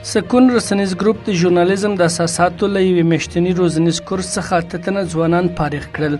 سکون رسنیز ګروپ د ژورنالیزم د اساساتو له یوې میاشتني روزنیز کورس څخه 8 تنه ځوانان فارغ کړل.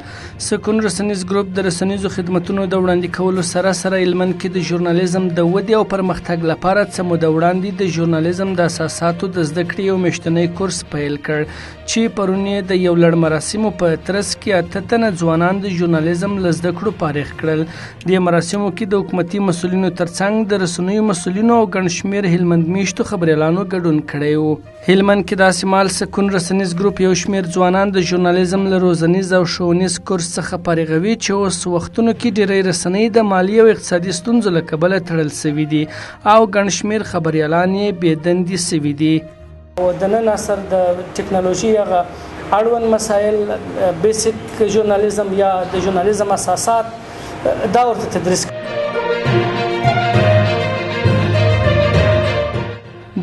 سکون رسنیز ګروپ د رسنیزو خدمتونو د وړاندې کولو سره سره هلمند کې د ژورنالیزم د ودې او پرمختګ لپاره څه موده وړاندې د ژورنالیزم د اساساتو د زده کړې یو میاشتنی کورس پیل کړ، چې پرون یې د یو لړ مراسمو په ترڅ کې 8 تنه ځوانان د ژورنالیزم له زده کړو فارغ کړل. د مراسمو کې د حکومتي مسولینو ترڅنګ د رسنیو مسولینو او ګڼ شمېر هلمند میشتو خبریالانو ګډون کړی وو. هلمند کې داسې مهال سکون رسنیز ګروپ یو شمېر ځوانان د ژورنالیزم له روزنیز او ښوونیز کورس څخه فارغوي، چې اوس وختونو کې ډیری رسنۍ د مالي او اقتصادي ستونزو له کبله تړل شوې دي او ګڼ شمېر خبریالان یې بې دندې شوي دي. او د نن عصر د ټکنالوژي هغه اړوند مسایل، بیسیک ژورنالیزم یا د ژورنالیزم اساسات، دا ورته تدریس.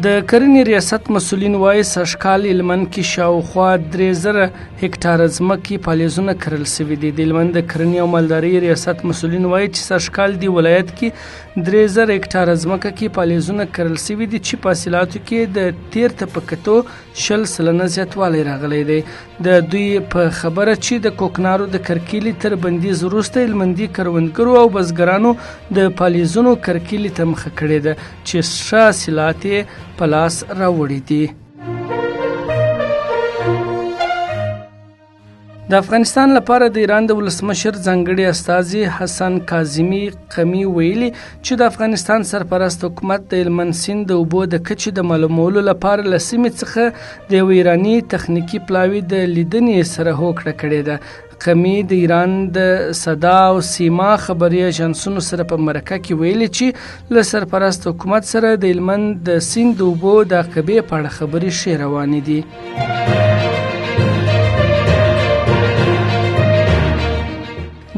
د کرنې ریاست مسولین وايي، سږکال هلمند کې شاوخوا 3000 هکټاره ځمکې پالیزونه کرل شوي دي. د هلمند د کرنې او مالدارۍ ریاست مسولین وايي چې سږکال دی ولایت کې 3000 هکټاره ځمکه کې پالیزونه کرل شوي دي، چې په حاصلاتو کې د تیر ته په کتو 20% زیاتوالی راغلی دی. د دوی په خبره چې د کوکنارو د کرکیلې تر بندیز وروسته هلمندي کروندګرو او بزګرانو د پالیزونو کرکیلې ته مخه کړې ده، چې ښه حاصلات یې په لاس راوړي دي. د افغانستان لپاره د ایران د ولسمشر ځانګړي استازي حسن کاظمي قمي ویلي چې د افغانستان سرپرست حکومت د هلمند سیند د اوبو د کچې د معلومولو لپاره له سیمې څخه د یو ایراني تخنیکي پلاوي د لیدنې سره هوکړه کړې ده. قمي د ایران د صدا او سیما خبري اژانسونو سره په مرکه کې ویلي چې له سرپرست حکومت سره د هلمند د سیند د اوبو د عقبې په اړه خبرې ښې روانې دي.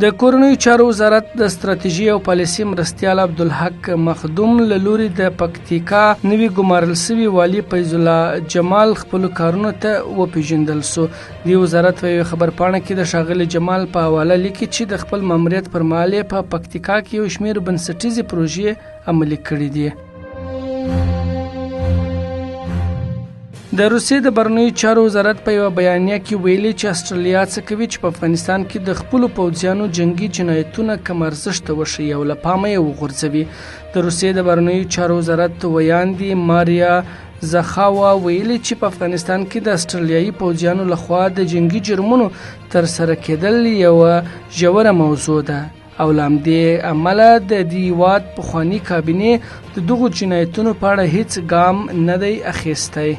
د کورنیو چارو وزارت د ستراتیژي او پالیسي مرستیال عبدالحق مخدوم له لوري د پکتیکا نوي ګمارل شوي والي فیض الله جمال خپل کارونو ته وپیژندل شو. د وزارت په یوه خبرپاڼه کې د ښاغلي جمال په حواله لیکي چې د خپل ماموریت پر مهال یې په پکتیکا کې یو شمېر بنسټیزې پروژې عملي کړې دي. د روسیې د بهرنیو چارو وزارت په یوه بیانیه کې ویلي چې استرالیا څه کوي چې په افغانستان کې د خپلو پوځیانو جنگي جنایتونه کم ارزښته وښيي او له پامه یې وغورځوي. د روسیې د بهرنیو چارو وزارت ویاندې ماریا زخاوا ویلي چې په افغانستان کې د استرالیایي پوځیانو لخوا د جنگي جرمونو ترسره کېدل یوه ژوره موضوع ده او له همدې امله د دې هیواد پخواني کابینې د دغو جنایتونو په اړه هیڅ ګام نه دی اخیستی.